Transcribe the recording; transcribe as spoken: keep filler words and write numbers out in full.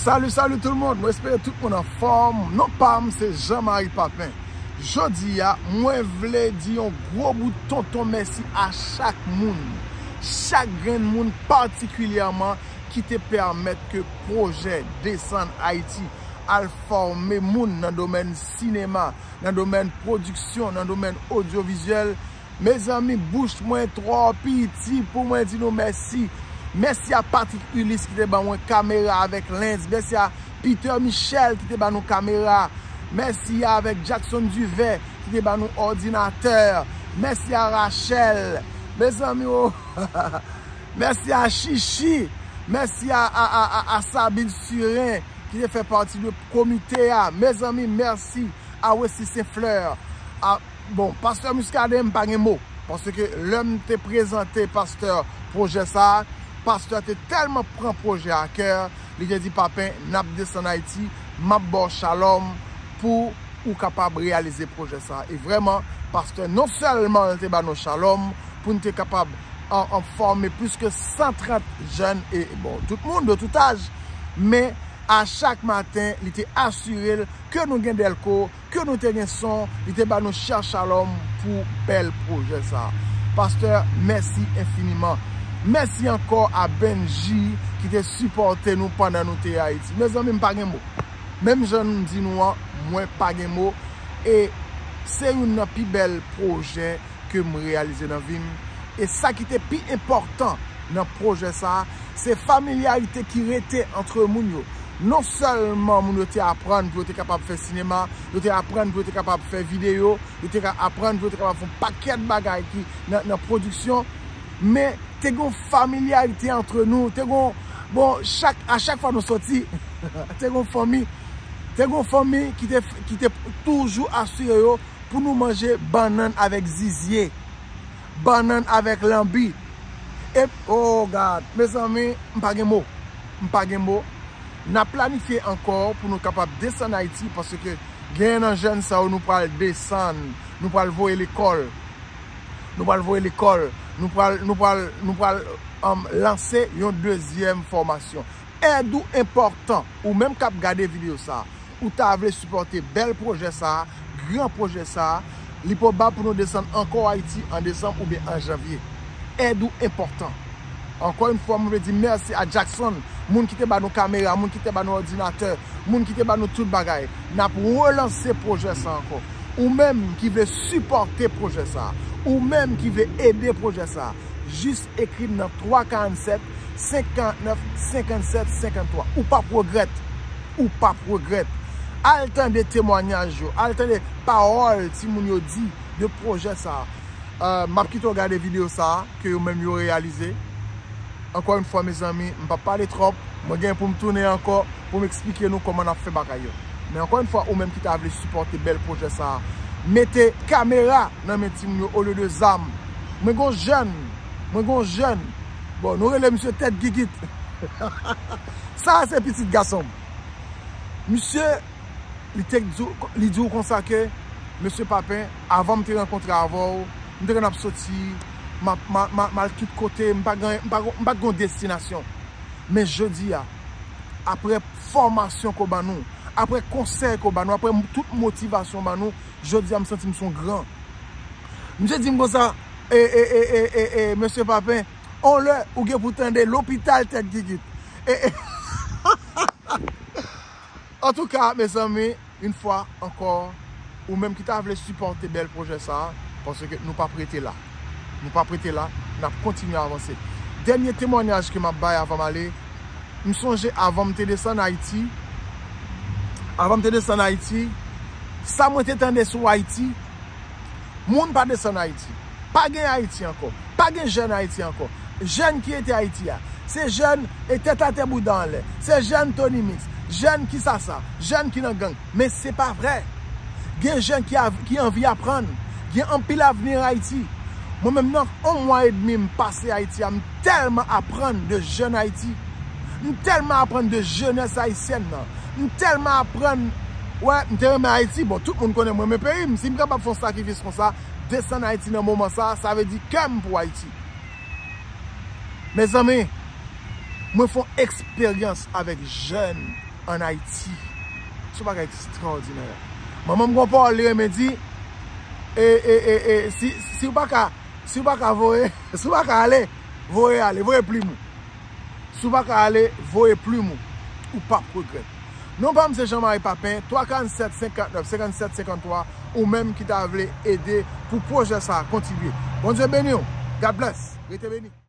Salut, salut tout le monde. Mwen espere tout moun anfòm. Non pa m se Jean Marie Papin. Jodi a, mwen vle di yon gwo bout tonton mèsi a chak moun, chak grenn moun patikilyèman ki te pèmèt ke pwojè Desann Ayiti al fòme moun nan domèn sinema, nan domèn pwodiksyon, nan domèn odyovizyèl. Mezanmi, bouch mwen twò piti pou mwen di nou mèsi. Mèsi a Patrick Ulysse ki te ban mwen kamera avèk lens. Mèsi a Peter Michel ki te ban nou kamera. Mèsi avèk Jackson Duvert ki te ban nou òdinatè. Mèsi a Rachel. Mezanmi, oh. Mèsi a Chichi. Mèsi a, a, a, a, a Sabine Surin ki te fè pati de komite a. Mezanmi, mèsi a Wesley Saint Fleur. A, bon, pastè Muscadin, m pa gen mo. Paske lè m te prezante pastè pwojè sa a, pastè te tèlman pran pwojè a kè, li te di, Papen, n ap desann Ayiti, m ap ba w shalom pou ou kapab reyalize pwojè sa a. E vrèman, pastè non sèlman l te ba nou shalom pou n te kapab an, an fòme plis ke san trant jèn e, bon, tout moun de tout aj, men a chak maten, li te asire l ke nou gen dèlko, ke nou te gen son, li te ba nou chè shalom pou bèl pwojè sa a. Pastè, mèsi enfiniman. Mèsi ankò a Benji ki te sipòte nou pandan nou te Ayiti. Mezanmi, m pa gen mo. Menm jan m di nou an, mwen pa gen mo. E se youn nan pi bèl pwojè ke m reyalize nan vi m. E sa ki te pi enpòtan nan pwojè sa a, se familyarite ki rete antre moun yo. Non sèlman moun yo te aprann pou yo te kapab fè sinema, yo te aprann pou yo te kapab fè videyo, yo te ka aprann pou yo te kapab fè yon pakèt bagay ki nan, nan pwodiksyon, men te gen yon familyarite antre nou, te gen yon, bon, chak, a chak fwa nou sòti, te gen yon fanmi, te gen yon fanmi ki te, ki te toujou asire yo pou nou manje bannann avèk zizye, bannann avèk lanbi. E, oh God, mezanmi, m pa gen mo. M pa gen mo. N ap planifye ankò pou nou kapab desann Ayiti, paske gen nan jèn sa yo nou pral desann, nou pral voye lekòl. Nou pral voye lekòl, nou pral, nou pral, nou pral, um, lanse yon dezyèm fòmasyon. Èd ou enpòtan, ou menm k ap gade videyo sa a, ou ta vle sipòte bèl pwojè sa a, gran pwojè sa a, li pwobab pou nou desann ankò Ayiti an desanm oubyen an janvye. Èd ou enpòtan. Ankò yon fwa, mwen vle di mèsi a Jackson, moun ki te ba nou kamera, moun ki te ba nou òdinatè, moun ki te ba nou tout bagay. N ap relanse pwojè sa a ankò. Ou menm ki vle sipòte pwojè sa a, ou menm ki vle ede pwojè sa a, jis ekri m nan twa karannsèt, senk karantnèf, senkannsèt, senkanntwa. Ou p ap regrèt. Ou p ap regrèt. Al tande temwanyaj yo, al tande pawòl timoun yo di de pwojè sa a. Euh, m ap kite w gade videyo sa a ke yo menm yo reyalize. Ankò yon fwa, mezanmi, m p ap pale twòp. Mwen gen pou m tounen ankò pou m eksplike nou kòman n ap fè bagay yo. Men ankò yon fwa, ou menm ki ta vle sipòte bèl pwojè sa a, mete kamera nan men timoun yo olye de zam. Mwen gon jèn, mwen gon jèn. Bon, nou rele misye Tèt Gigit. Sa a se pitit gason m. Misye, li te di, li di w konsa ke, Mesye Papen, avan m te rankontre avè w, m te konn ap soti, m ap, m a, m a, m al tout kote, m pa gen, m pa, m pa t gen destinasyon. Men jodi a, apre fòmasyon ke w ban nou, apre konsèy ke w ban nou, apre tout motivasyon w ban nou, jodi a m santi m se yon gran. Misye di m konsa, e, e, e, e, e, e, Mesye Papen, on lè ou gen pou tande lopital Tèt Gigit. E, e, Antouka, mezanmi, yon fwa ankò, ou menm ki ta vle sipòte bèl pwojè sa a, paske nou p ap rete la. Nou p ap rete la, n ap kontinye avanse. Dènye temwanyaj ke m ap bay avan m ale, m sonje avan m te desann Ayiti, avan m te desann Ayiti, sa mwen te tande sou Ayiti, moun pa desann Ayiti. Pa gen Ayiti ankò. Pa gen jèn Ayiti ankò. Jèn ki rete Ayiti a, se jèn e tèt atè bouda anlè. Se jèn Tony Mix. Jèn ki sasa. Jèn ki nan gang. Men se pa vrè. Gen jèn ki, ki anvi aprann. Gen anpil avni an Ayiti. Mwen menm nan yon mwa edmi m pase Ayiti a, m tèlman aprann de jèn Ayiti. M tèlman aprann de jenès ayisyèn nan. M tèlman aprann, wè, m te renmen Ayiti. Bon, tout moun konnen mwen renmen peyi m. Si m kapab fè yon sakrifis konsa, desann Ayiti nan moman sa, sa vle di kè m pou Ayiti. Mezanmi, mwen fè yon eksperyans avèk jèn ann Ayiti. Se yon bagay ekstraòdinè. Manman m gon pawòl li renmen di, e, e, e, e, si, si w pa ka, si w pa ka voye, si w pa ka ale, voye ale, voye plim ou. Si w pa ka ale, voye plim ou. Ou p ap regrèt. Non pa m se Jean Marie Papin, twa karannsèt, senkannnèf, senkannsèt, senkanntwa, ou menm ki ta vle ede pou pwojè sa a kontinye. Bondye beni w. God bless. Rete beni.